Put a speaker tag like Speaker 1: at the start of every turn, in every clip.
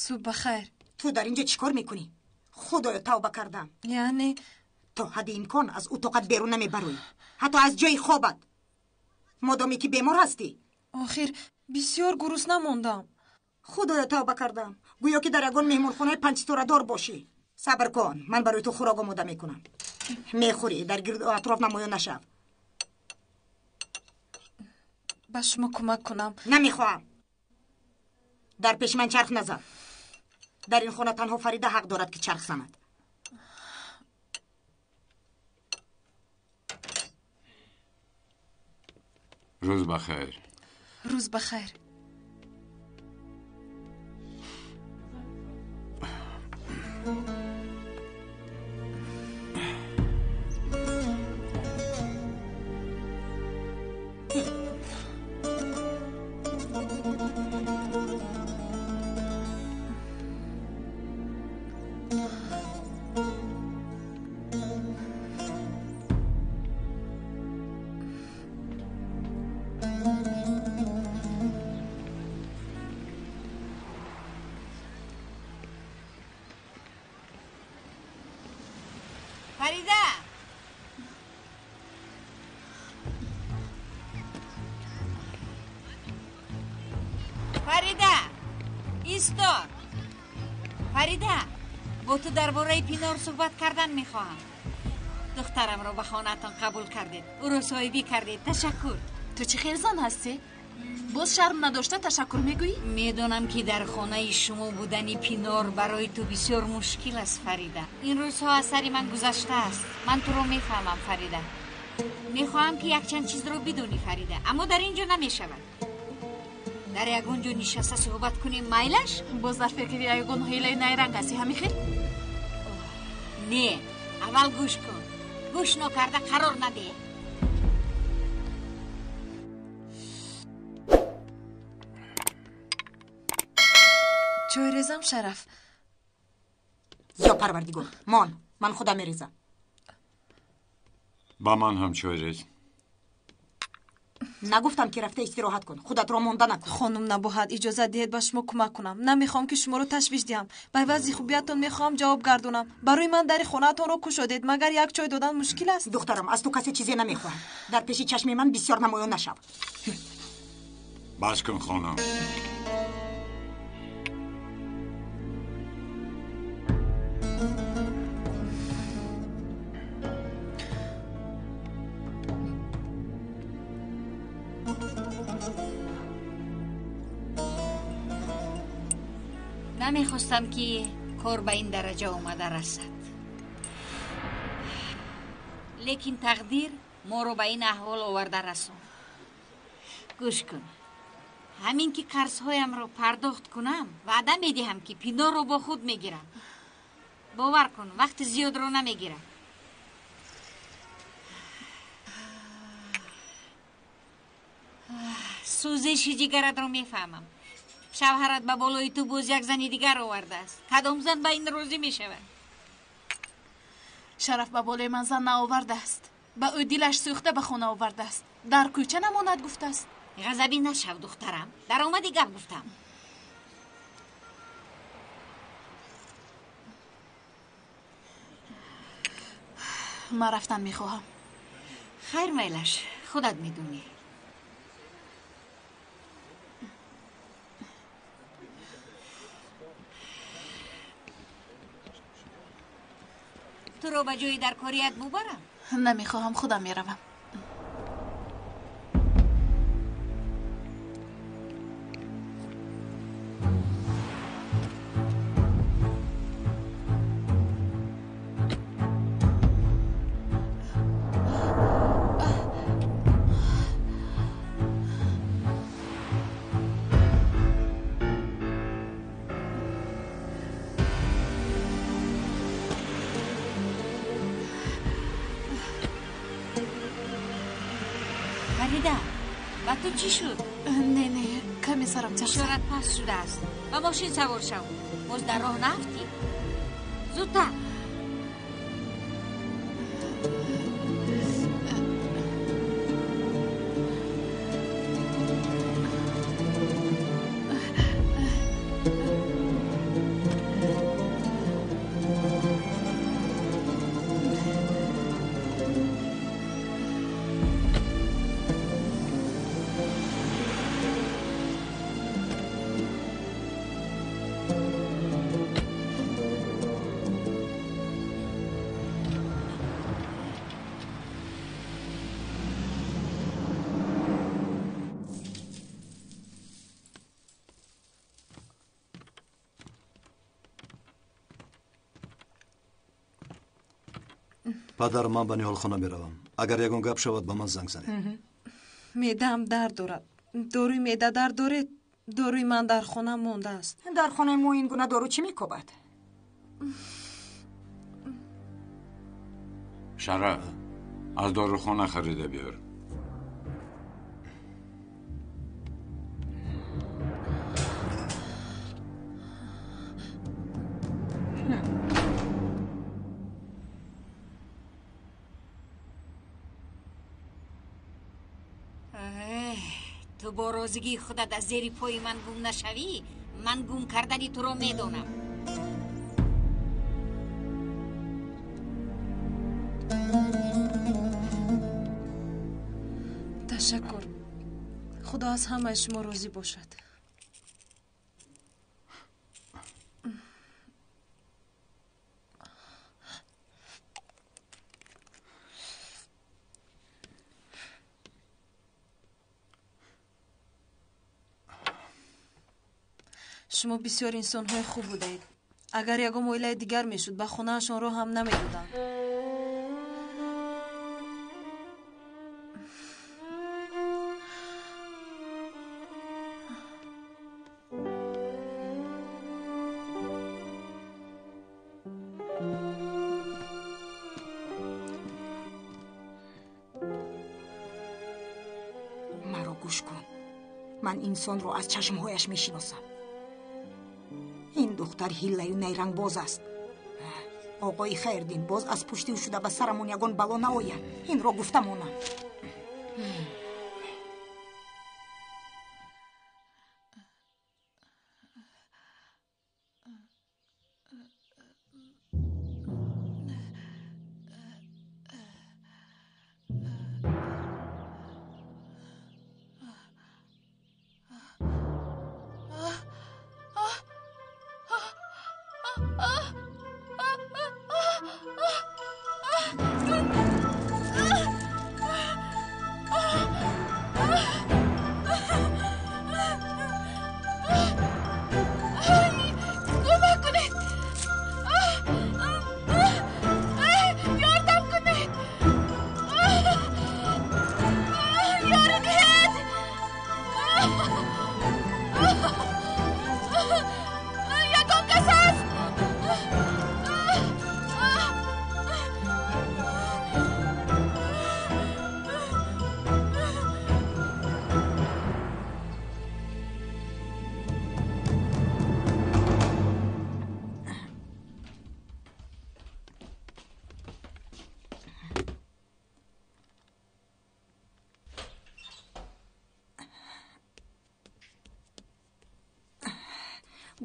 Speaker 1: Субҳ бахайр.
Speaker 2: Ту дар инҷо чӣ кор мекунӣ? Худоё, тавба кардам.
Speaker 1: Яъне
Speaker 2: то ҳадди имкон аз утоқат берун намебароӣ, ҳатто аз ҷои хобат. Модоме ки бемор ҳастӣ.
Speaker 1: Охир бисёр гурусна мондам.
Speaker 2: Худоё, тавба кардам. Гӯё ки дар ягон меҳмонхонаи панҷсторадор бошӣ. Сабр кун, ман барои ту хӯрок омода мекунам. Мехӯрӣ, дар гирду атроф намоён нашав.
Speaker 1: Ба шумо кӯмак кунам?
Speaker 2: Намехоҳам. Дар пеши ман чарх назан. Дар ин хона танҳо Фарида ҳақ дорад ки чарх занад.
Speaker 3: Рӯз бахайр.
Speaker 1: Рӯз бахайр.
Speaker 4: Фарида! Фарида! Исто! Фарида! Бо ту дар бораи Пинор суҳбат кардан мехоҳам. Духтарамро ба хонаатон қабул кардед, ӯро соҳибӣ кардед. Ташаккур.
Speaker 5: Ту чӣ хел зан ҳастӣ? Боз шарм надошта ташаккур мегӯӣ?
Speaker 4: Медонам, ки дар хонаи шумо будани Пинор барои ту бисёр мушкил аст, Фарида. Ин рӯзҳо аз сари ман гузаштааст. Ман туро мефаҳмам, Фарида. Мехоҳам, ки якчанд чизро бидонӣ, Фарида, аммо дар ин ҷо намешавад. Дар ягон ҷо нишаста суҳбат кунем, майлаш?
Speaker 5: Боз дар фикри ягон ҳилаи найранг ҳастӣ, ҳамин хел?
Speaker 4: Не, аввал гӯш кун. Гӯш нокарда қарор надеҳ.
Speaker 1: Чой резам, Шараф?
Speaker 2: Ё Парвардигор, мон, ман худам мерезам.
Speaker 3: Ба ман ҳам чой рез.
Speaker 2: Нагуфтам, ки рафта истироҳат кун, худатро монда накун.
Speaker 1: Хонум Набоҳат, иҷозат диҳед ба шумо кӯмак кунам. Намехоҳам, ки шуморо ташвиш диҳам. Ба ивази хубиятон мехоҳам ҷавоб гардонам. Барои ман дари хонаатонро кушодед, магар як чой додан мушкил аст?
Speaker 2: Духтарам, аз ту касе чизе намехоҳад. Дар пеши чашми ман бисёр намоён нашав.
Speaker 3: Бас кун, хонум.
Speaker 4: Намехостам, ки кор ба ин дараҷа омада расад, лекин тақдир моро ба ин аҳвол оварда расонд. Гӯш кун, ҳамин ки қарзҳоямро пардохт кунам, ваъда медиҳам, ки Пинорро бо худ мегирам. Бовар кун, вақти зиёдро намегирам. Сӯзиши ҷигаратро мефаҳмам. Шавҳарат ба болои ту боз як зани дигар овардааст. Кадом зан ба ин розӣ мешавад?
Speaker 5: Шараф ба болои ман зан наовардааст. Ба ӯ дилаш сӯхта ба хона овардааст. Дар кӯча намонад гуфтааст.
Speaker 4: Ғазабӣ нашав, духтарам. Даромади гап гуфтам.
Speaker 5: Ман рафтан мехоҳам.
Speaker 4: Хайр, майлаш, худат медонӣ. Туро ба ҷои даркорият бубарам?
Speaker 5: Намехоҳам, худам меравам.
Speaker 4: Фарида, ба ту чӣ шуд?
Speaker 5: Не, не, каме сарам чарх.
Speaker 4: Ишорат паст шудааст. Ба мошин савор шав. Боз дар роҳ наафтӣ. Зудтар.
Speaker 6: Падар, ман ба ниҳолхона меравам. Агар ягон гап шавад, ба ман занг занед.
Speaker 1: Меъдаам дард дорад. Доруи меъда дард доред? Доруи ман дар хона мондааст.
Speaker 2: Дар хонаи мо ин гуна дору чӣ мекобад?
Speaker 3: Шараф, аз дорухона харида биёр.
Speaker 4: Ту бо розигии худат аз зери пои ман гум нашавӣ, ман гум кардани туро медонам.
Speaker 1: Ташаккур. Худо аз ҳамаи шумо розӣ бошад. Шумо бисёр инсонҳои хуб будаед. Агар ягон оилаи дигар мешуд, ба хонаашон роҳ ҳам намедоданд.
Speaker 2: Маро гӯш кун. Ман инсонро аз чашмҳояш мешиносам. Ин духтар ҳиллаю найрангбоз аст. Оғои Хайрдин, боз аз пушти ӯ шуда ба сарамон ягон бало наояд. Инро гуфта монам.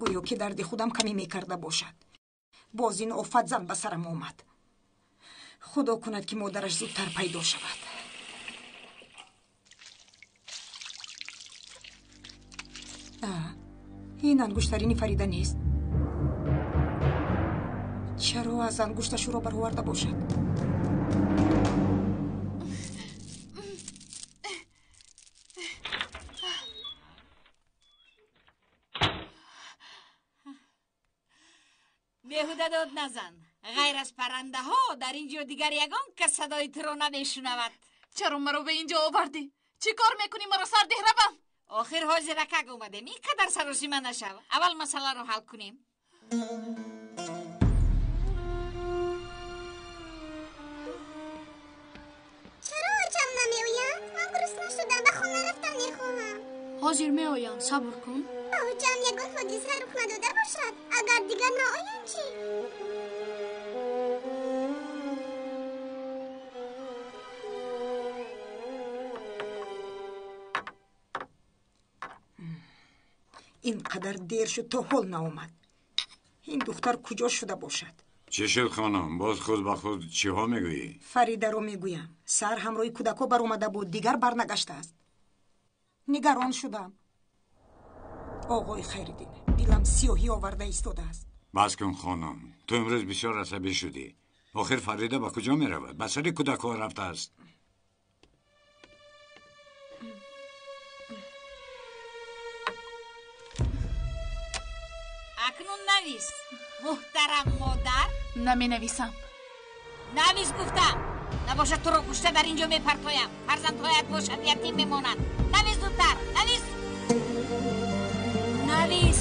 Speaker 2: Гӯё ки дарди худам камӣ мекарда бошад. Боз ин офат зан ба сарам омад. Худо кунад, ки модараш зудтар пайдо шавад. Ин ангуштарини Фарида нест. Чаро аз ангушташ ӯро бароварда бошад?
Speaker 4: Беҳуда дод назан. Ғайр аз паррандаҳо дар ин ҷо дигар ягон кас садои туро намешунавад.
Speaker 5: Чаро маро ба ин ҷо овардӣ? Чӣ кор мекунӣ? Маро сардеҳ равам.
Speaker 4: Охир ҳозир акак омадем. Ин қадар саросима нашав. Аввал масъаларо ҳал кунем.
Speaker 7: Чаро очам намеоянд? Ман гурусна шудам, ба хона рафтан мехоҳам.
Speaker 8: Ҳозир меоянд, сабр кун.
Speaker 7: Ба очам ягон ҳодиса рух надода бошад. Агар дигар наоянд чӣ?
Speaker 2: Ин қадар дер шуд, то ҳол наомад. Ин духтар куҷо шуда бошад?
Speaker 3: Чӣ шуд, хонум? Боз худ ба худ чиҳо мегӯӣ?
Speaker 2: Фаридаро мегӯям. Сар ҳамроҳи кӯдакҳо баромада буд, дигар барнагаштааст. Нигарон шудам. Оғои Хайриддин, дилам сиёҳӣ оварда истодааст.
Speaker 3: Бас кун, хонум. Ту имрӯз бисёр асабӣ шудӣ. Охир Фарида ба куҷо меравад? Ба сари кӯдакҳо рафтааст.
Speaker 4: Акнун навис, муҳтарам модар.
Speaker 5: Наменависам.
Speaker 4: Навис гуфтам. Набошад туро кушта дар ин ҷо мепартоям. Фарзандҳоят бошад ятим мемонанд. Навис зудтар, навис. Навис.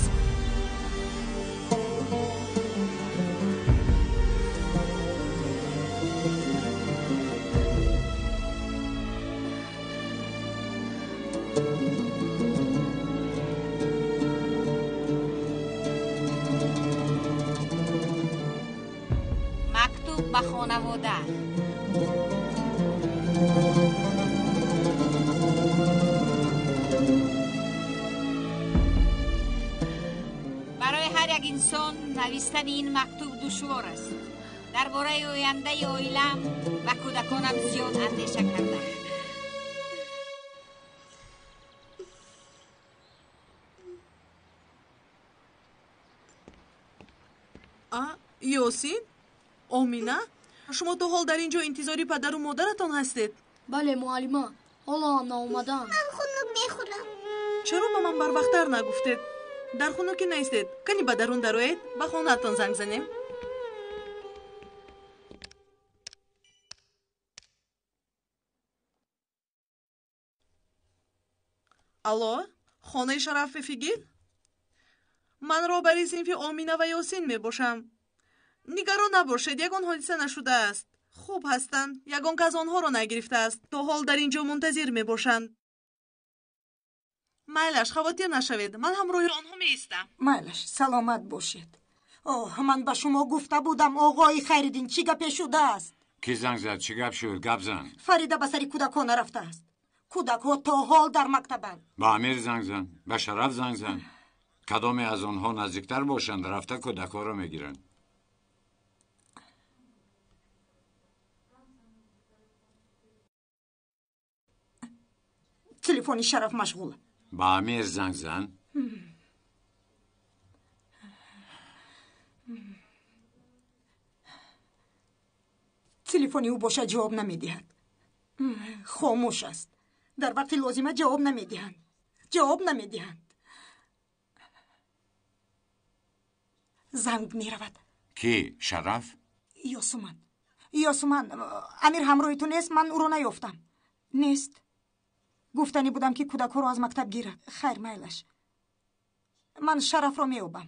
Speaker 4: Мактуб ба хонавода. Барои ҳар як инсон навистани ин мактуб душвор аст. Дар бораи ояндаи оилаам ва кӯдаконам зиёд андеша кардам.
Speaker 9: Ёсин, Омина, шумо то ҳол дар ин ҷо интизори падару модаратон ҳастед?
Speaker 8: Бале, муаллима, ҳоло ҳам наомадам.
Speaker 7: Ман хунук мехӯрам.
Speaker 9: Чаро ба ман барвақттар нагуфтед? Дар хунукӣ наистед. Кани ба дарун дароед, ба хонаатон занг занем. Алло, хонаи Шарафи Фигил? Ман роҳбари синфи Омина ва Ёсин мебошам. Нигарон набошед, ягон ҳодиса нашудааст. Хуб ҳастанд, ягон кас онҳоро нагирифтааст. То ҳол дар ин ҷо мунтазир мебошанд. Майлаш, хавотир нашавед, ман ҳамроҳи онҳо меистам.
Speaker 2: Майлаш, саломат бошед. Оҳ, ман ба шумо гуфта будам, оғои Хайриддин, чӣ гапе шудааст?
Speaker 3: Кӣ занг зад? Чӣ гап шуд? Гап зан.
Speaker 2: Фарида ба сари кӯдакҳо нарафтааст. Кӯдакҳо то ҳол дар мактабанд.
Speaker 3: Ба Амир занг зан, ба Шараф занг зан. Кадоме аз онҳо наздиктар бошанд, рафта кӯдакҳоро мегиранд.
Speaker 2: Телефони Шараф машғул.
Speaker 3: Ба Амир занг зан.
Speaker 2: Телефони ӯ бошад ҷавоб намедиҳад. Хомӯш аст. Дар вақти лозима ҷавоб намедиҳанд. Ҷавоб намедиҳанд. Занг меравад.
Speaker 3: Кӣ? Шараф?
Speaker 2: Ёсуман. Ёсуман, Амир ҳамроҳи ту нест, ман ӯро наёфтам. Нест. Гуфтанӣ будам, ки кӯдакҳоро аз мактаб гирад. Хайр, майлаш. Ман Шарафро меёбам.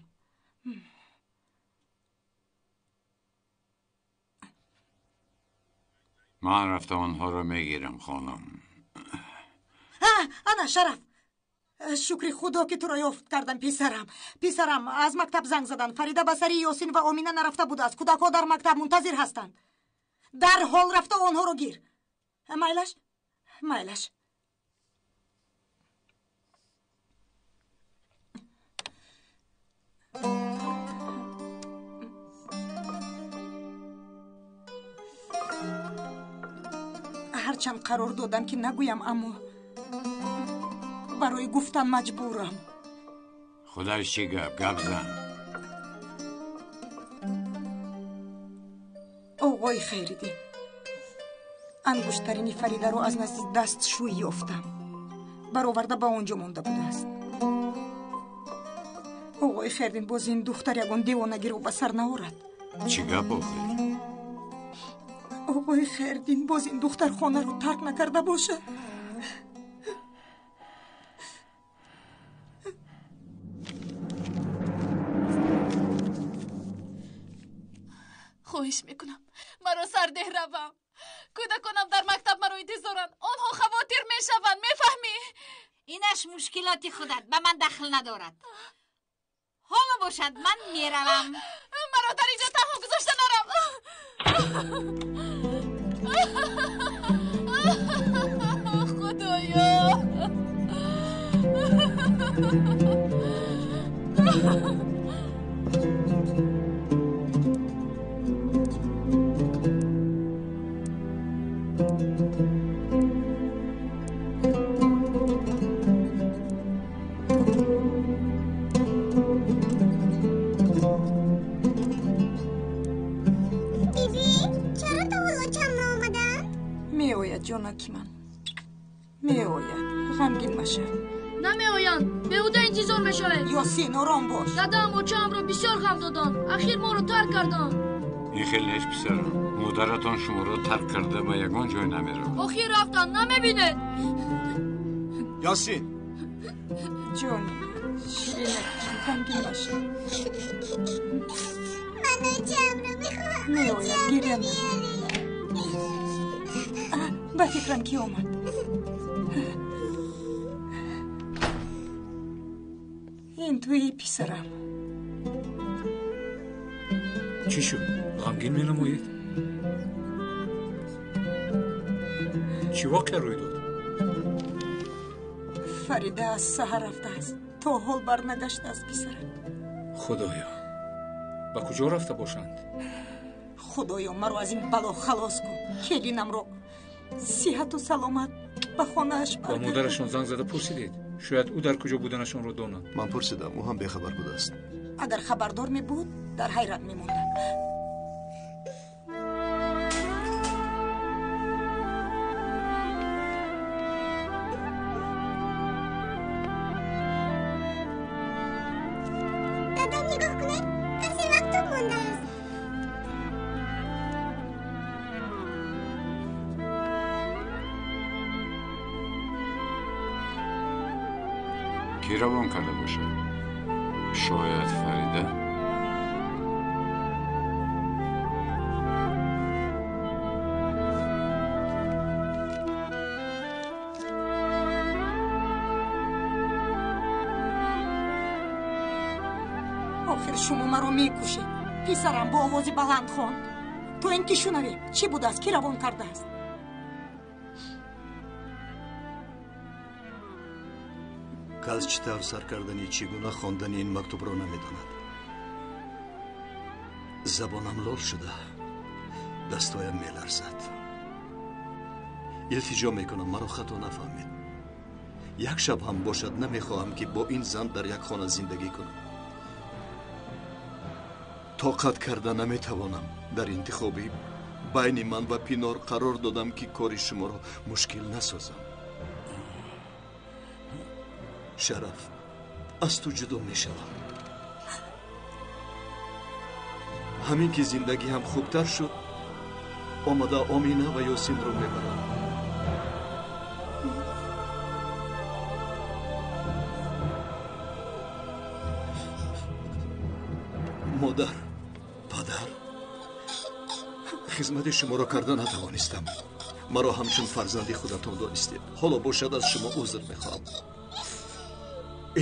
Speaker 3: Ман рафта онҳоро мегирам, хонум.
Speaker 2: Ана Шараф. Шукри Худо, ки туро ёфт кардам, писарам. Писарам, аз мактаб занг заданд. Фарида ба сари Ёсин ва Омина нарафта будааст. Кӯдакҳо дар мактаб мунтазир ҳастанд. Дарҳол рафта онҳоро гир. Майлаш? Майлаш. Ҳарчанд қарор додам, ки нагӯям, аммо барои гуфтан маҷбурам.
Speaker 3: Худаш чӣ гап? Гап зан.
Speaker 2: Оғои Хайриддин, ангуштарини Фаридаро аз назди дастшӯй ёфтам. Бароварда ба он ҷо монда будааст. Оғои Хайриддин, боз ин духтар ягон девонагиро ба сар наорад.
Speaker 3: Чӣ гап охир?
Speaker 2: Оғои Хайриддин, боз ин духтар хонаро тарк накарда бошад.
Speaker 5: Хоҳиш мекунам, маро сардеҳ равам. Кӯдаконам дар мактаб маро интизоранд. Онҳо хавотир мешаванд, мефаҳмӣ?
Speaker 4: Инаш мушкилоти худат, ба ман дахл надорад. Ҳоло бошад, ман меравам.
Speaker 5: Маро дар инҷо танҳо гузошта нарав. Худоё!
Speaker 7: Биби, чаро то ҳол очам наомаданд?
Speaker 2: Меояд, ҷонаки ман, меояд. Ғамгин машав.
Speaker 8: Намеоянд, беҳуда интизор мешавед.
Speaker 2: Ёсин, ором бош.
Speaker 8: Дадам очаамро бисёр ғам доданд, ахир моро тарк карданд.
Speaker 3: Ин хел нест, писарам. Модаратон шуморо тарк карда ба ягон ҷой намеравад.
Speaker 8: Охир рафтан, намебинед.
Speaker 6: Ясин!
Speaker 2: Ҷон, ширинакҷон, ғамгин нашав.
Speaker 7: Ман очамро мехоҳам.
Speaker 2: Меояд, гиря накун. Ба фикрам, ки омад. Ин туи, писарам.
Speaker 10: Чӣ шуд? Ғамгин менамоед? Чӣ воқеа рӯй дод?
Speaker 2: Фарида аз саҳар рафтааст, то ҳол барнагаштааст, писарам.
Speaker 10: Худоё, ба куҷо рафта бошанд?
Speaker 2: Худоё, маро аз ин бало халос кун. Келинамро сиҳату саломат ба хонааш
Speaker 10: ба модарашон занг зада пурсидед? Шояд ӯ дар куҷо буданашонро донад.
Speaker 6: Ман пурсидам, ӯ ҳам бехабар будааст.
Speaker 2: Агар хабардор мебуд, дар ҳайрат мемондам.
Speaker 7: Дадам, нигоҳ кунед, касе мактуб мондааст.
Speaker 3: Кӣ равон карда бошад? Шояд Фарида?
Speaker 2: Охир шумо маро мекушед. Писарам бо овози баланд хонд, то ин ки шунавем, чӣ будааст, кӣ равон кардааст.
Speaker 6: Кас чӣ тавр сар кардани, чӣ гуна хондани ин мактубро намедонад. Забонам лол шуда, дастҳоям меларзад. Илтиҷо мекунам, маро хато нафаҳмед. Як шаб ҳам бошад, намехоҳам, ки бо ин зан дар як хона зиндагӣ кунам. Тоқат карда наметавонам. Дар интихобӣ байни ман ва Пинор қарор додам, ки кори шуморо мушкил насозам. Шараф, аз ту ҷудо мешавам. Ҳамин ки зиндагиам хубтар шуд, омада Омина ва Ёсинро мебарам. Модар, падар, хизмати шуморо карда натавонистам. Маро ҳамчун фарзанди худатон донистед. Ҳоло бошад, аз шумо узр мехоҳам.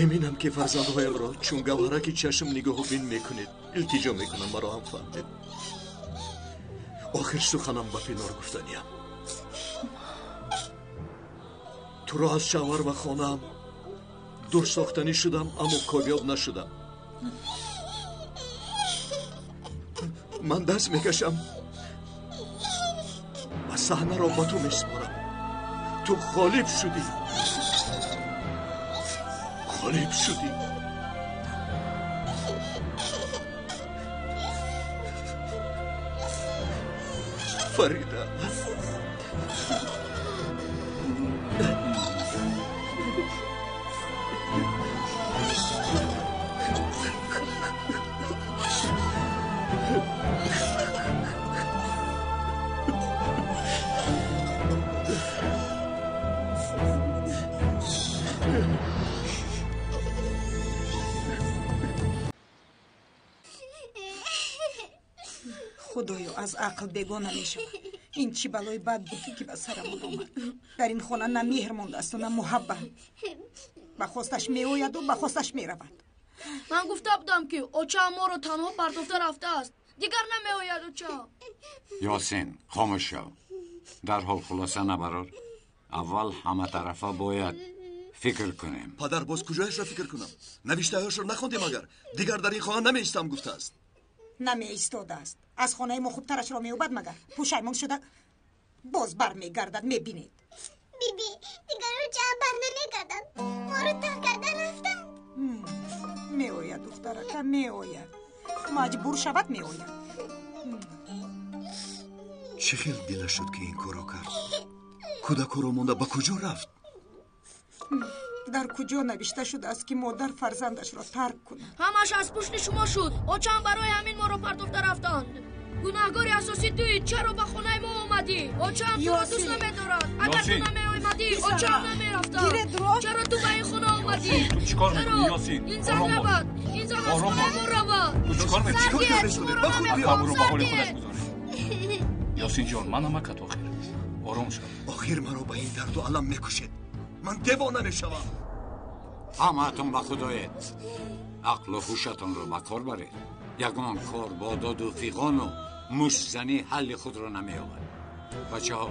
Speaker 6: Эминам, ки фарзандҳоямро чун гавҳараки чашм нигоҳубин мекунед. Илтиҷо мекунам, маро ҳам фаҳмед. Охир суханам ба Пинор гуфтаниям. Туро аз шавҳар ва хонаам дур сохтанӣ шудам, аммо комёб нашудам. Ман даст мекашам ва саҳнаро ба ту месупорам. Ту ғолиб шудӣ, ғолиб шудӣ. Фарида.
Speaker 2: Худоё, аз ақл бегона мешавад. Ин чӣ балои бад буд, ки ба сарамон омад? Дар ин хона на меҳр мондаасту, на муҳаббат. Ба хосташ меояду ба хосташ меравад.
Speaker 8: Ман гуфта будам, ки очаам моро танҳо партофта рафтааст, дигар намеояд очаам.
Speaker 3: Ёсин, хомӯш шав. Дарҳол хулоса набарор. Аввал ҳаматарафа бояд фикр кунем.
Speaker 6: Падар, боз куҷояшро фикр кунам? Навиштаҳояшро нахондем? Агар дигар дар ин хона намеистам гуфтааст.
Speaker 2: Намеистодааст. Аз хонаи мо хубтарашро меёбад магар? Пушаймон шуда боз бармегардад, мебинед.
Speaker 7: Биби, дигар очаам бар намегардад. Моро тарк карда рафтанд.
Speaker 2: Меояд, духтарака, меояд. Маҷбур шавад, меояд.
Speaker 6: Чӣ хел дила шуд, ки ин корро кард? Кӯдакҳоро монда ба куҷо рафт?
Speaker 2: Дар куҷо навишта шудааст, ки модар фарзандашро тарк кунад?
Speaker 8: Ҳамаш аз пушти шумо шуд. Очаам барои ҳамин моро партофта рафтанд. Гунаҳгори асосӣ туӣ. Чаро ба хонаи мо омадӣ? Очаам туро дӯст намедорад. Агар ту намеомадӣ, очаам намерафтам. Чаро ту ба ин хона омадӣ?
Speaker 10: Ту чӣ кор мекунӣ, Ёсин?
Speaker 8: Ин зан равад. Ин зан аз хонаи мо равад.
Speaker 10: Ту чӣ кор мекунӣ?
Speaker 8: Шуморо намехоҳам.
Speaker 10: Қабрро ба ҳоли худаш гузоред. Ёсин ҷон, ман намакат охир. Ором шав.
Speaker 6: Охир маро ба ин дарду алам мекушед. Ман девона мешавам.
Speaker 3: Ҳамаатон ба худоед. Ақлу ҳушатонро ба кор баред. Ягон кор бо доду фиғону муштзанӣ ҳалли худро намеёбад. Бачаҳо,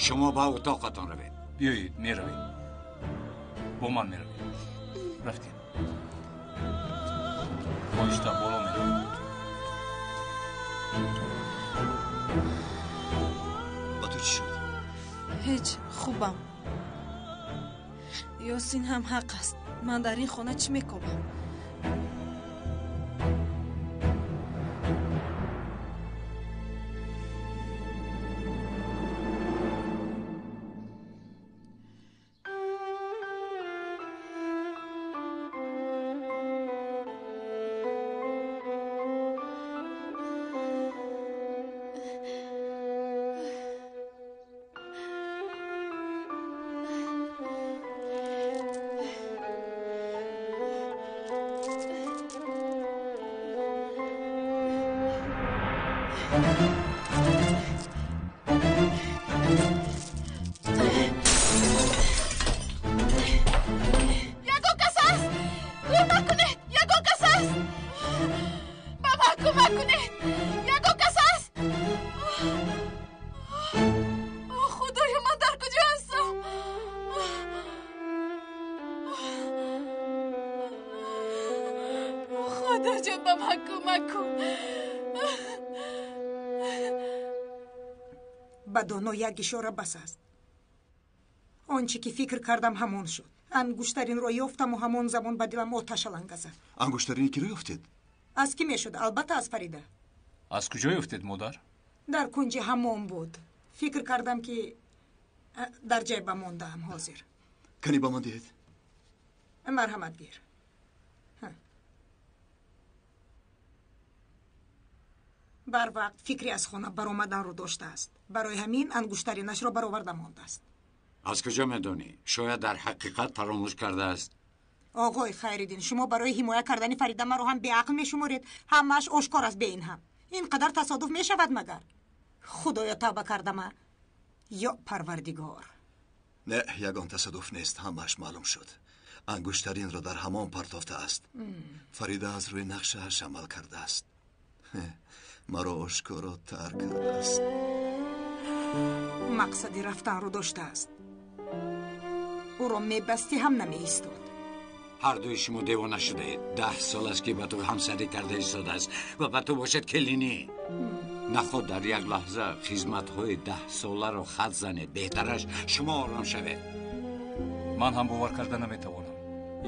Speaker 3: шумо ба утоқатон равед.
Speaker 10: Биёед, меравем. Бо ман меравем. Рафтем. Оҳиста боло меравем.
Speaker 6: Ба ту чӣ шуд?
Speaker 1: Ҳеҷ, хубам. Ёсин ҳам ҳақ аст. Ман дар ин хона чӣ мекобам?
Speaker 5: Ягон кас аст? Кӯмак кунед! Ягон кас аст? Ба ман кӯмак кунед! Ягон кас аст? Худоё, ман дар куҷо ҳастам? Худоҷон, ба ман кӯмак кун.
Speaker 2: Ба доно як ишора бас аст. Он чӣ ки фикр кардам, ҳамон шуд. Ангуштаринро ёфтаму ҳамон замон ба дилам оташ аланга зад.
Speaker 6: Ангуштарини киро ёфтед?
Speaker 2: Аз кӣ мешуд? Албатта, аз Фарида.
Speaker 10: Аз куҷо ёфтед, модар?
Speaker 2: Дар кунҷи ҳамом буд. Фикр кардам, ки дар ҷайба мондаам ҳозир.
Speaker 6: Кани ба ман диҳед.
Speaker 2: Марҳамат, гир. Барвақт фикри аз хона баромаданро доштааст. Барои ҳамин ангуштаринашро бароварда мондааст.
Speaker 3: Аз куҷо медонӣ? Шояд дар ҳақиқат фаромӯш кардааст.
Speaker 2: Оғои Хайриддин, шумо барои ҳимоя кардани Фарида маро ҳам беақл мешуморед. Ҳамааш ошкор аст. Бе ин ҳам ин қадар тасодуф мешавад магар? Худоё, тавба кардама, ё Парвардигор.
Speaker 6: Не, ягон тасодуф нест, ҳамааш маълум шуд. Ангуштаринро дар ҳамон партофтааст. Фарида аз рӯи нақшааш амал кардааст. Маро ошкоро тарк кардааст.
Speaker 2: Мақсади рафтанро доштааст. Ӯро мебастӣ ҳам намеистод.
Speaker 3: Ҳардуи шумо девона шудаед. 10 сол аст, ки ба ту ҳамсарӣ карда истодааст ва ба ту бошад келинӣ. Наход дар як лаҳза хизматҳои 10-соларо хат занед. Беҳтараш шумо ором шавед.
Speaker 10: Ман ҳам бовар карда наметавонам.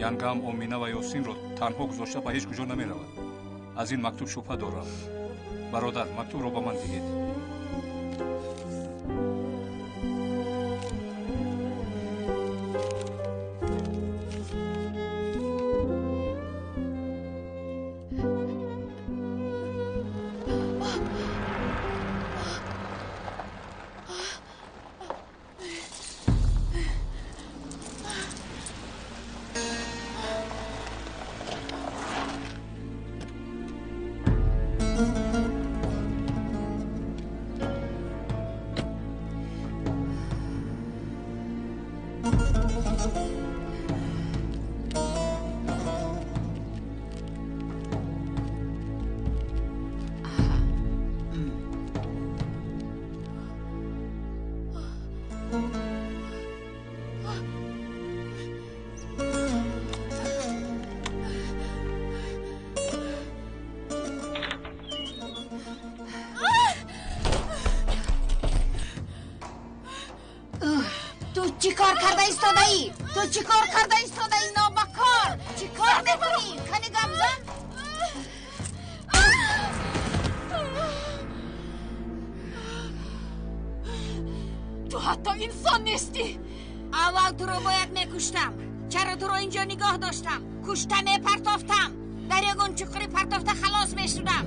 Speaker 10: Янгаам Омина ва Ёсинро танҳо гузошта ба ҳеҷ куҷо намеравад. Аз ин мактуб шубҳа дорам. Бародар, мактубро ба ман диҳед.
Speaker 4: Чӣ кор карда истодаӣ? Ту чӣ кор карда истодаӣ, нобакор? Чӣ кор мекунӣ? Кани гап зан.
Speaker 5: Ту ҳатто инсон нестӣ.
Speaker 4: Аввал туро бояд мекуштам. Чаро туро инҷо нигоҳ доштам? Кушта мепартофтам. Дар ягон чуқури партофта халос мешудам.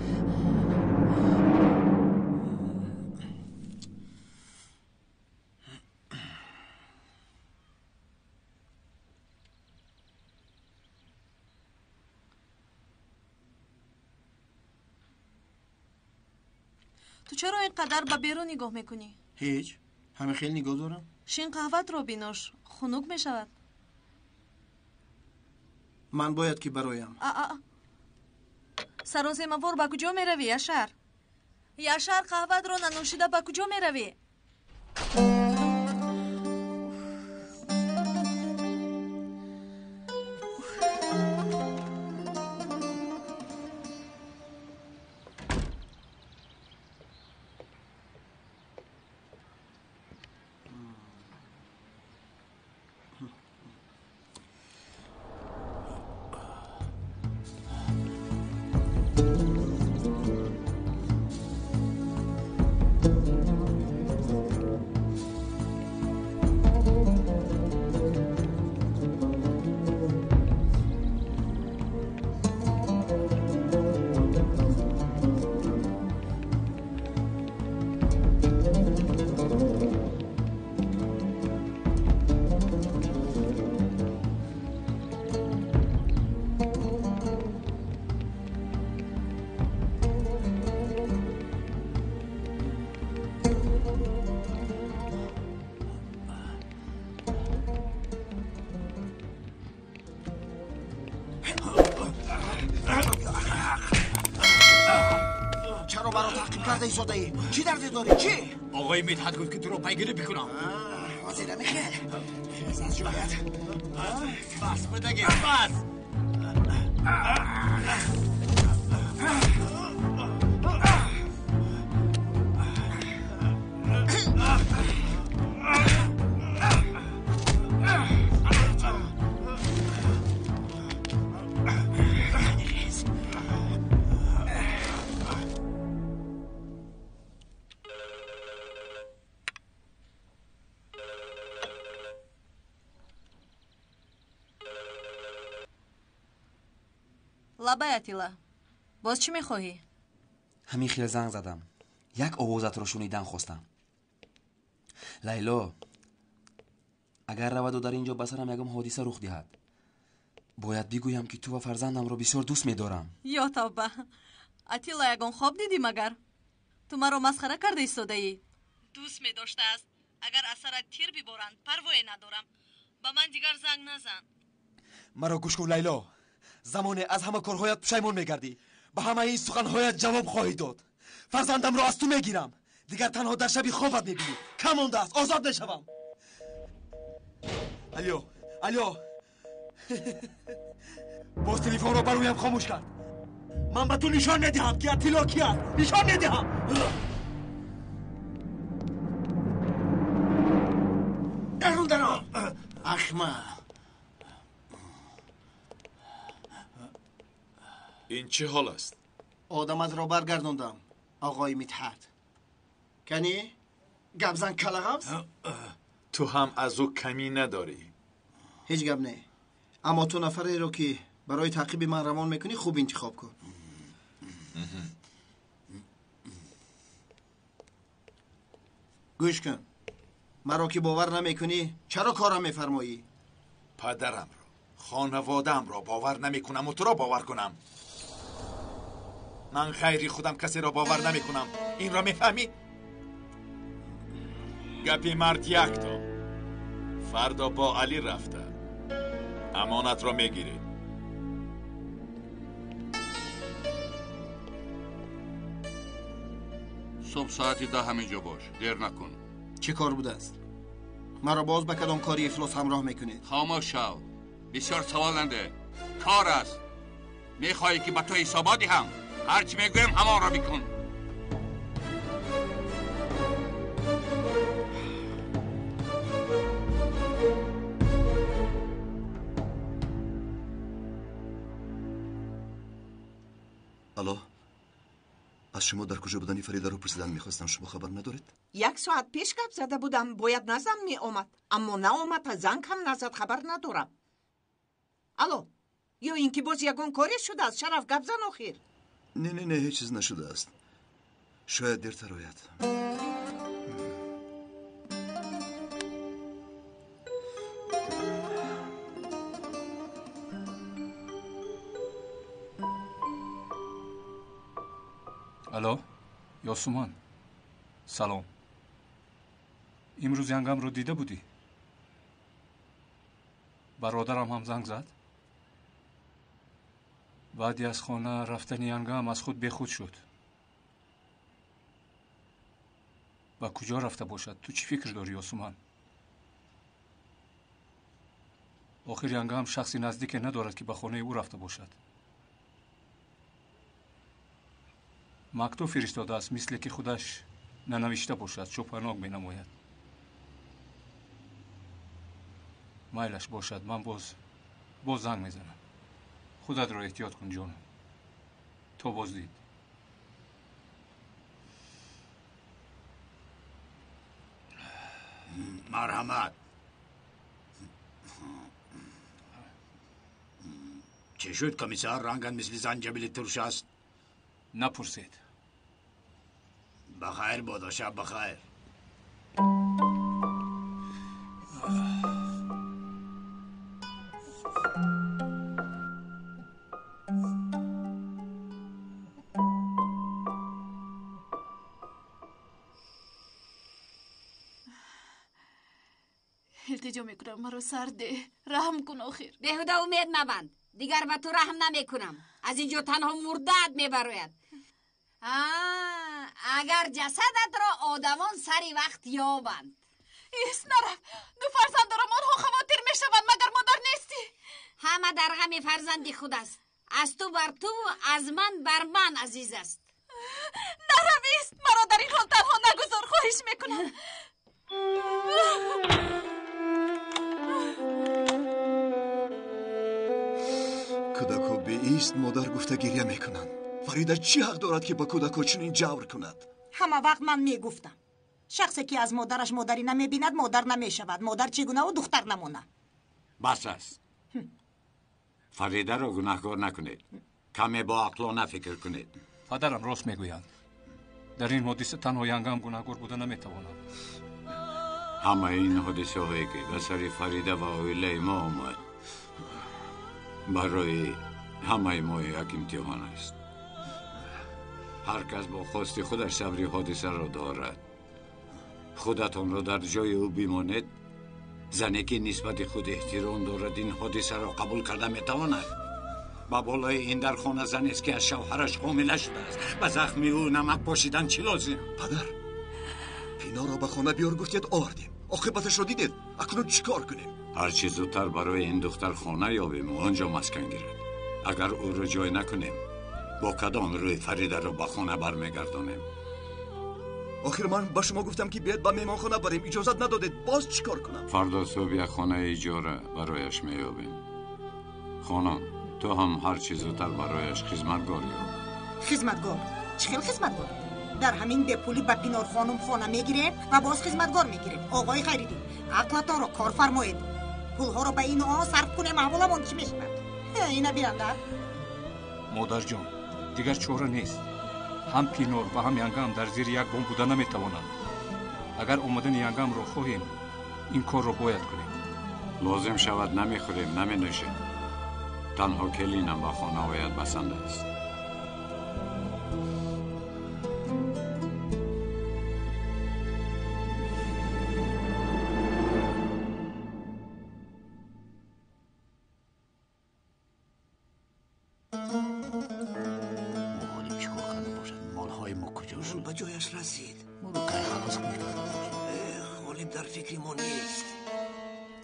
Speaker 1: Ту чаро ин қадар ба берун нигоҳ мекунӣ?
Speaker 11: Ҳеҷ, ҳамин хел нигоҳ дорам.
Speaker 1: Шин қаҳватро бинош, хунук мешавад.
Speaker 11: Ман бояд ки бароям.
Speaker 1: Саросемавор ба куҷо меравӣ, Яшар? Яшар, қаҳватро нанӯшида ба куҷо меравӣ?
Speaker 11: Чӣ дарде дорӣ? Чӣ?
Speaker 3: Оғои Мидҳат гуфт ки туро пайгирӣ бикунам.
Speaker 11: Ҳозир намехел. Хез аз ҷоят.
Speaker 3: Бас бидагӣ, бас!
Speaker 1: Лабай, Атила, боз чӣ мехоҳӣ?
Speaker 12: Ҳамин хел занг задам. Як овозатро шунидан хостам. Лайло, агар раваду дар ин ҷо ба сарам ягон ҳодиса рух диҳад, бояд бигӯям ки ту ва фарзандамро бисёр дӯст медорам.
Speaker 1: Ё тавба! Атила, ягон хоб дидӣ магар? Ту маро масхара карда истодаӣ? Дӯст медоштааст. Агар аз сарат тир биборанд, парвое надорам. Ба ман дигар занг назан.
Speaker 12: Маро гӯш кун, Лайло. Замоне аз ҳама корҳоят пушаймон мегардӣ. Ба ҳамаи ин суханҳоят ҷавоб хоҳӣ дод. Фарзандамро аз ту мегирам. Дигар танҳо дар шаби хобат мебинӣ. Кам мондааст, озод мешавам. Алё, алё. Боз телефонро ба рӯям хомӯш кард. Ман ба ту нишон медиҳам, ки Атило ки аст. Нишон медиҳам.
Speaker 11: Дарун даро. Ахма.
Speaker 13: Ин чӣ ҳол аст?
Speaker 11: Одаматро баргардондам, оғои Мидҳат. Кани? Гапзан калағавз?
Speaker 13: Ту ҳам аз ӯ камӣ надорӣ.
Speaker 11: Ҳеҷ гап не. Аммо ту нафареро ки барои таъқиби ман равон мекунӣ, хуб интихоб кун. Гӯш кун. Маро ки бовар намекунӣ, чаро корам мефармоӣ?
Speaker 13: Падарамро, хонаводаамро бовар намекунаму туро бовар кунам. Ман ғайри худам касеро бовар намекунам. Инро мефаҳмӣ? Гапи мард якто. Фардо бо Алӣ рафта амонатро мегирӣ.
Speaker 14: Субҳ соати 10 ҳаминҷо бош, дер накун.
Speaker 11: Чӣ кор будааст? Маро боз ба кадом кори ифлос ҳамроҳ мекунед?
Speaker 14: Хомӯш шав. Бисёр савол нанде. Кор аст. Мехоҳӣ ки ба ту ҳисобот диҳам? Ҳар чӣ мегӯям ҳамонро бикун.
Speaker 6: Алло, аз шумо дар куҷо будани Фаридаро пурсидан мехостам. Шумо хабар надоред?
Speaker 2: Як соат пеш гап зада будам, бояд назам меомад, аммо наомад, занг ҳам назад, хабар надорам. Алло, ё ин ки боз ягон коре шудааст? Шараф, гап зан охир.
Speaker 6: Не, не, не, ҳеҷ чиз нашудааст. Шояд дертар ояд.
Speaker 10: Алло, Ёсуман. Салом. Имрӯз янгамро дида будӣ? Бародарам ҳам занг зад. Баъди аз хона рафтани янгам аз худ бехуд шуд. Ба куҷо рафта бошад? Ту чӣ фикр дорӣ, Ёсуман? Охир янгам шахси наздике надорад, ки ба хонаи ӯ рафта бошад. Мактуб фиристодааст, мисле ки худаш нанавишта бошад, шубҳанок менамояд. Майлаш бошад, ман боз занг мезанам. Худатро эҳтиёт кун, ҷонам. То боздид.
Speaker 3: Марҳамат. Чӣ шуд, комиссар? Рангат мисли занҷабили турш аст.
Speaker 10: Напурсед.
Speaker 3: Бахайр бодо, шаб бахайр.
Speaker 5: Илтиҷо мекунам, маро сар деҳ, раҳм кун охир.
Speaker 4: Беҳуда умед мабанд, дигар ба ту раҳм намекунам. Аз ин ҷо танҳо мурдаат мебарояд. Агар ҷасадатро одамон сари вақт ёбанд.
Speaker 5: Ис, нарав, ду фарзанд дорам, онҳо хавотир мешаванд, магар модар нестӣ?
Speaker 4: Ҳама дар ғами фарзанди худ аст. Аз ту бар ту, аз ман бар ман азиз аст.
Speaker 5: Нарав, ист, маро дар ин ҳол танҳо нагузор, хоҳиш мекунам.
Speaker 6: Кӯдакҳо беист модар гуфта гиря мекунанд. Фарида чӣ ҳақ дорад, ки ба кӯдакҳо чунин ҷавр кунад?
Speaker 2: Ҳама вақт ман мегуфтам, шахсе ки аз модараш модарӣ намебинад, модар намешавад. Модар чӣ гунаву духтар намона.
Speaker 3: Бас аст. Фаридаро гунаҳкор накунед. Каме бо ақлона фикр кунед.
Speaker 10: Падарам рост мегӯянд. Дар ин ҳодиса танҳо янгам гунаҳкор буда наметавонад.
Speaker 3: Ҳамаи ин ҳодисаҳое ки ба сари Фарида ва оилаи мо омад, барои ҳамаи мо як имтиҳон аст. Ҳар кас бо хости худаш сабри ҳодисаро дорад. Худатонро дар ҷои ӯ бимонед. Зане ки нисбати худ эҳтиром дорад, ин ҳодисаро қабул карда метавонад. Ба болои ин дар хона занест, ки аз шавҳараш ҳомила шудааст. Ба захми ӯ намак пошидан чӣ лозим?
Speaker 6: Падар, Пиноро ба хона биёр гуфтед, овардем. Оқибаташро дидед. Акнун чӣ кор кунем?
Speaker 3: Ҳарчи зудтар барои ин духтар хона ёбем ва он ҷо маскан гирад. Агар ӯро ҷой накунем, бо кадом рӯй Фаридаро ба хона бармегардонем?
Speaker 6: Охир ман ба шумо гуфтам, ки биёед ба меҳмонхона барем, иҷозат надодед. Боз чӣ кор кунам?
Speaker 3: Фардо субҳ як хонаи иҷора барояш меёбем. Хонум, ту ҳам ҳарчи зудтар барояш хизматгор ёб.
Speaker 2: Хизматгор? Чӣ хел хизматгор? Дар ҳамин бепулӣ ба Пинор хонум хона мегирем ва боз хизматгор мегирем. Оғои Хайриддин, ақлатонро кор фармоед. Пулҳоро ба ину он сарф кунем, аҳволамон чӣ мешавад? Ина биранда.
Speaker 10: Модарҷон, дигар чора нест. Ҳам Пинор ва ҳам янгам дар зери як бом буда наметавонанд. Агар омадани янгамро хоҳем, ин корро бояд кунем.
Speaker 3: Лозим шавад намехӯрем, наменӯшем. Танҳо келинам ба хона ояд басанда аст.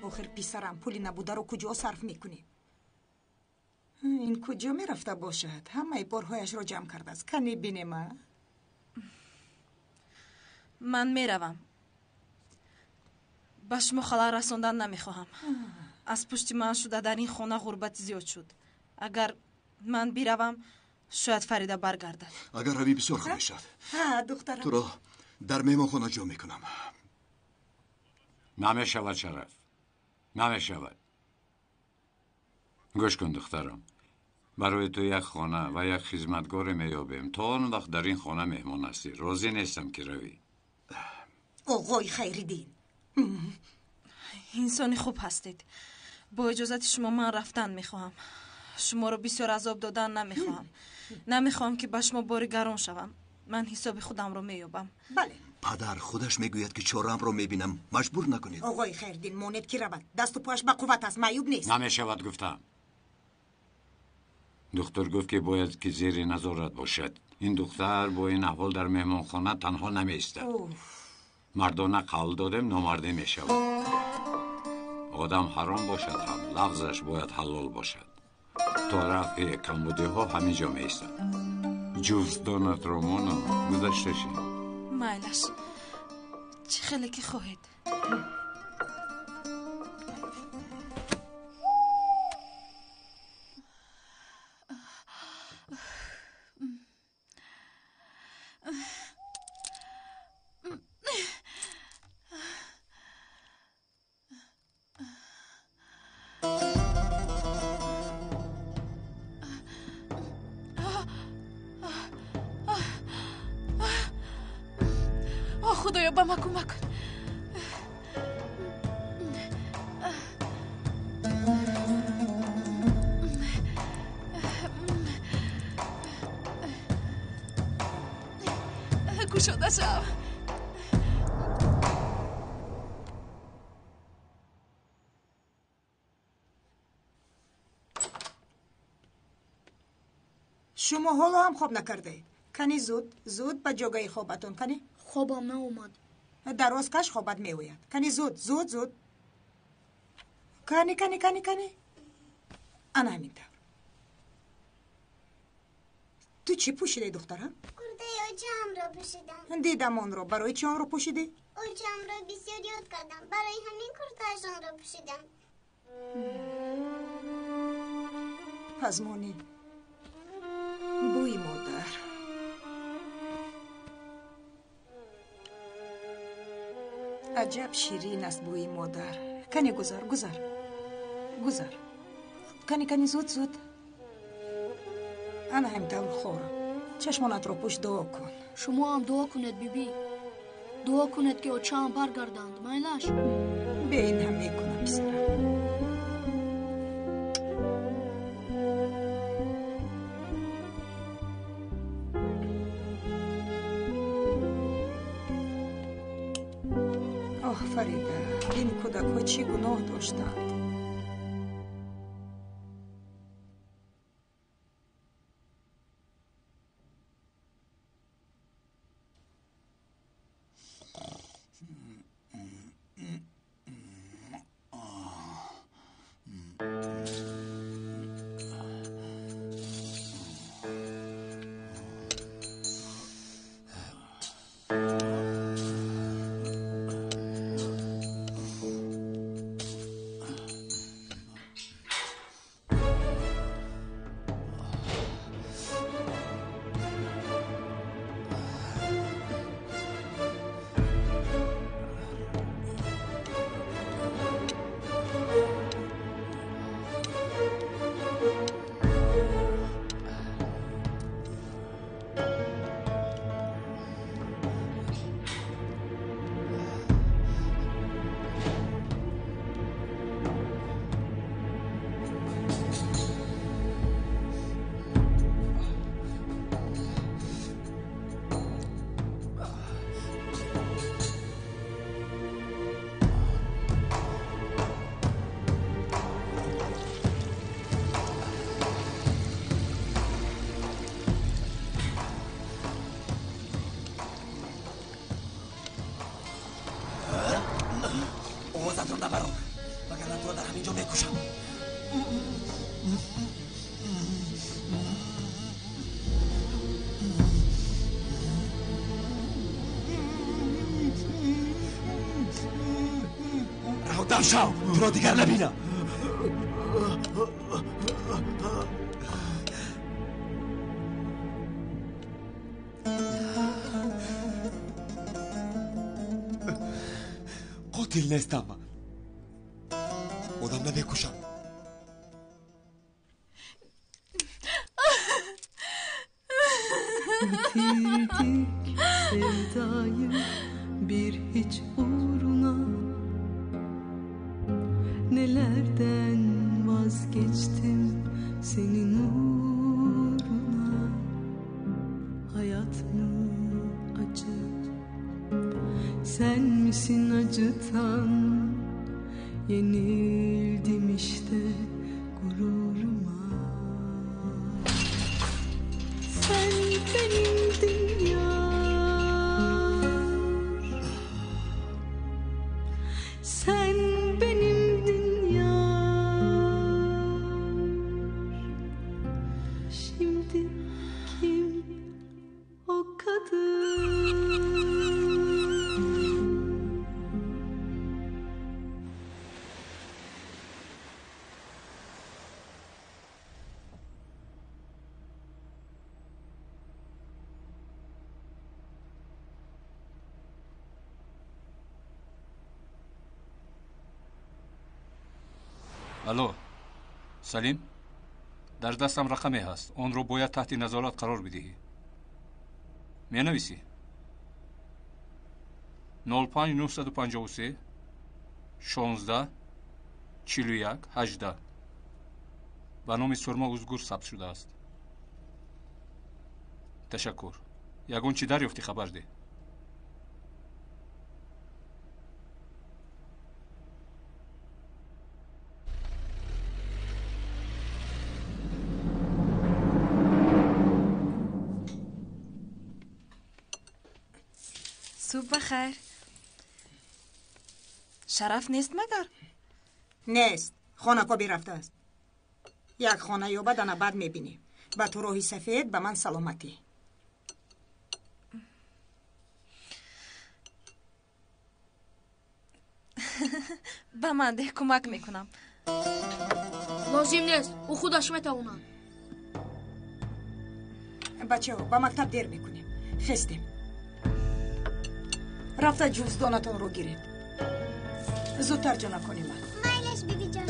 Speaker 2: Охир писарам, пули набударо куҷо сарф мекунем? Ин куҷо мерафта бошад? Ҳамаи борҳояшро ҷамъ кардааст. Кане бинема.
Speaker 1: Ман меравам. Ба шумо халал расондан намехоҳам. Аз пушти ман шуда дар ин хона ғурбат зиёд шуд. Агар ман биравам, шояд Фарида баргардад.
Speaker 6: Агар равӣ бисёр хуб мешавад.
Speaker 2: Духтарам,
Speaker 6: туро дар меҳмонхона ҷо мекунам.
Speaker 3: Намешавад, Шараф, намешавад. Гӯш кун, духтарам, барои ту як хона ва як хизматгоре меёбем. То он вақт дар ин хона меҳмон ҳастӣ. Розӣ нестам, ки равӣ.
Speaker 2: Оғои Хайриддин,
Speaker 1: инсони хуб ҳастед. Бо иҷозати шумо ман рафтан мехоҳам. Шуморо бисёр азоб додан намехоҳам. Намехоҳам, ки ба шумо бори гарон шавам. Ман ҳисоби худамро меёбам.
Speaker 2: Бале.
Speaker 6: Падар худаш мегӯяд, ки чораамро мебинам. Маҷбур накунед.
Speaker 2: Оғои Хайрдин, монед ки равад. Дасту пояш ба қувват аст, маъюб нест.
Speaker 3: Намешавад гуфтам. Духтур гуфт, ки бояд ки зери назорат бошад. Ин духтар бо ин аҳвол дар меҳмонхона танҳо намеистад. Мардона қавл додем, номардӣ мешавад. Одам ҳаром бошад ҳам, лафзаш бояд ҳалол бошад. То рафъи камбудиҳо ҳамин ҷо меистад. Ҷуздонатро монам, гузашта шед.
Speaker 5: Майлаш, чӣ хеле ки хоҳед. Худоё, ба ман кӯмак кун. Кушода шав.
Speaker 2: Шумо ҳоло ҳам хоб накардаед. Кани зуд, зуд ба ҷогаи хобатон кани.
Speaker 8: Хобам наомад.
Speaker 2: Дароз каш, хобат меояд. Кани зуд, зуд, зуд. Кани, кани, кани, кани. Ана ҳамин тавр. Ту чӣ пӯшидаи, духтарам?
Speaker 7: Куртаи очаамро пӯшидам.
Speaker 2: Дидам онро. Барои чӣ онро пӯшидӣ?
Speaker 7: Очаамро бисёр ёд кардам. Барои ҳамин куртаашонро пӯшидам.
Speaker 2: Пазмонӣ. Бӯи модар. Аҷаб ширин аст бӯи модар. Кани гузар, гузар, гузар. Кани, кани, зуд, зуд. Ана ҳамин тавр хора. Чашмонатро пӯш, дуо кун.
Speaker 8: Шумо ҳам дуо кунед, бибӣ. Дуо кунед, ки очаам баргарданд. Майлаш?
Speaker 2: Бе ин ҳам мекунам, писарам. Оҳ, Фарида, ин кӯдакҳо чӣ гуноҳ доштанд?
Speaker 12: Овозатро набарон, вагарна туро дар ҳамин ҷо мекушам. Раҳо дам шав, туро дигар набинам. Қотил нестам ман. Одам намекушам.
Speaker 9: Bitirdik sevdayı bir hiç uğruna. Nelerden vazgeçtim senin uğruna. Hayat mı acı,
Speaker 15: Sensin acıtan, yenildim işte gururuma. Sen benimdin yar, sen benimdin yar. Şimdi kim o kadın?
Speaker 10: Алло, Салим, дар дастам рақаме ҳаст. Онро бояд таҳти назорат қарор бидиҳӣ. Менависӣ? 05 953 16 41 18. Ба номи Сурма Узгур сабт шудааст. Ташаккур. Ягон чӣ дарёфтӣ, хабар деҳ.
Speaker 5: Субҳ бахайр. Шараф нест магар?
Speaker 2: Нест. Хонакобӣ рафтааст. Як хона ёбад, ана баъд мебинем. Ба ту роҳи сафед, ба ман саломатӣ.
Speaker 5: Ба ман деҳ, кӯмак мекунам.
Speaker 8: Лозим нест, ӯ худаш метавонад.
Speaker 2: Бачаҳо, ба мактаб дер мекунем. Хестем. Рафта ҷуздонатонро гиред. Зудтар ҷонакони ман.
Speaker 7: Майлаш, бибиҷон.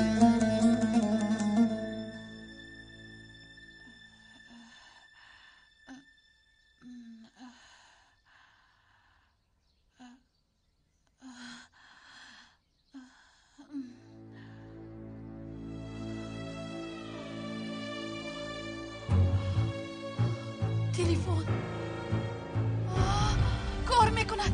Speaker 5: Телефон кор мекунад.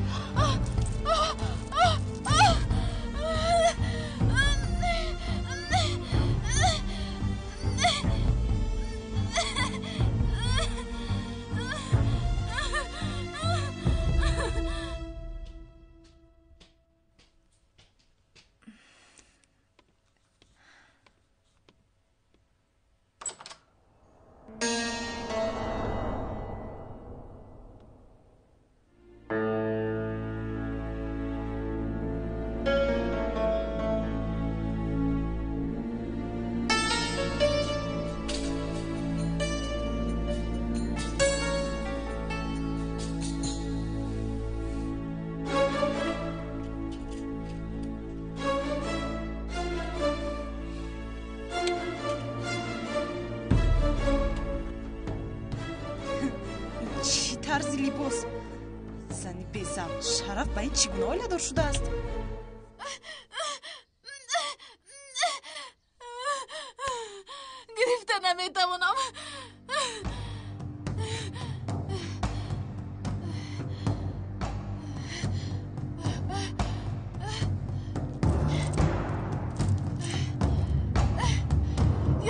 Speaker 9: Тарзи либос. Зани безавқ, Шараф ба ин чӣ гуна оиладор шудааст?
Speaker 5: Гирифта наметавонам.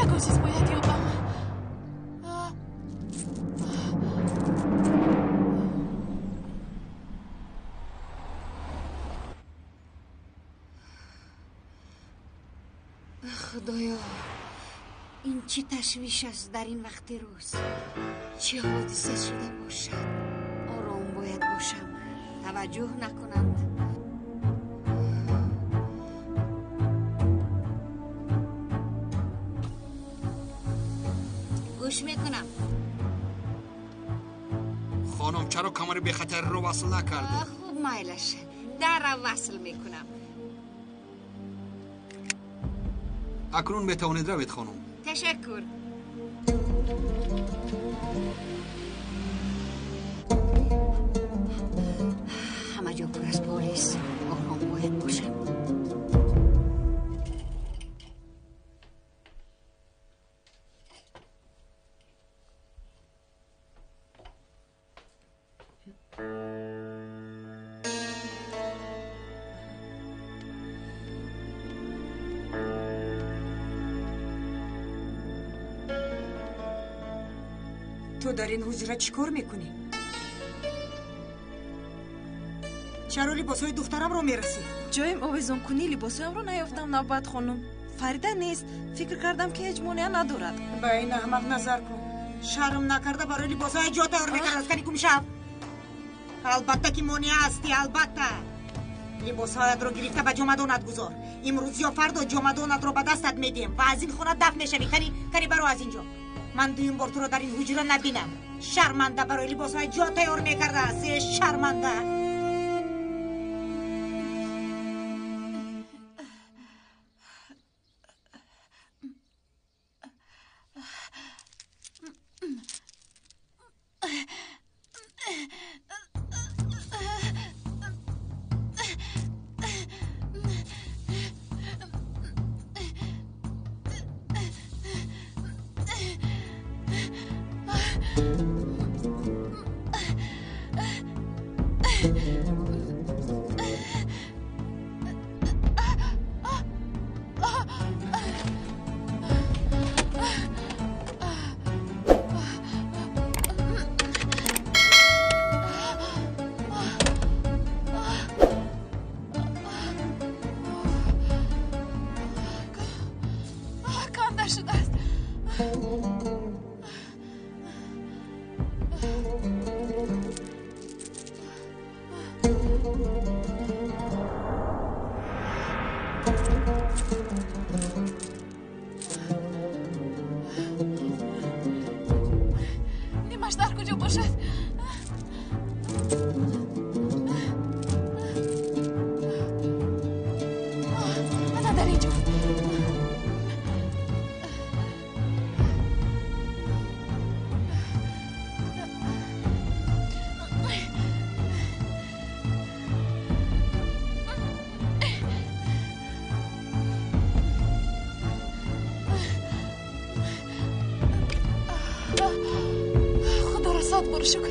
Speaker 5: Ягон чиз бояд ёбам.
Speaker 4: Худоё, ин чӣ ташвиш аст дар ин вақти рӯз? Чӣ ҳодиса шуда бошад? Ором бояд бошам, таваҷҷӯҳ накунанд. Гӯш мекунам.
Speaker 16: Хонум, чаро камари бехатарро васл накардед?
Speaker 4: Хуб, майлаш, дарра васл мекунам.
Speaker 16: Акнун метавонед равед, хонум.
Speaker 4: Ташаккур. Ҳама ҷо пур аз полис. Ором бояд бошам.
Speaker 2: Ту дар ин ҳуҷра чӣ кор мекунӣ? Чаро либосҳои духтарамро мерасӣ?
Speaker 9: Ҷоим овезонкунӣ либосҳоямро наёфтам, Навбат хонум. Фарида нест. Фикр кардам, ки ҳеҷ монеа надорад.
Speaker 2: Ба ин аҳмақ назар кун. Шарм накарда барои либосҳои ҷо тайёр мекард. Кани гумшав. Албатта ки монеа ҳастӣ, албатта. Либосҳоятро гирифта ба ҷомадонат гузор. Имрӯз ё фардо ҷомадонатро ба дастат медиҳем ва аз ин хона дафт мешавӣ. Кани, кани баро аз ин ҷо. Ман дуюм бор туро дар ин ҳуҷра набинам. Шарманда, барои либосҳои ҷо тайёр мекардааст. Э, шарманда.
Speaker 5: Нимаш дар куҷо бошад? Ана дар ин ҷо. Худоро сад бор шукр.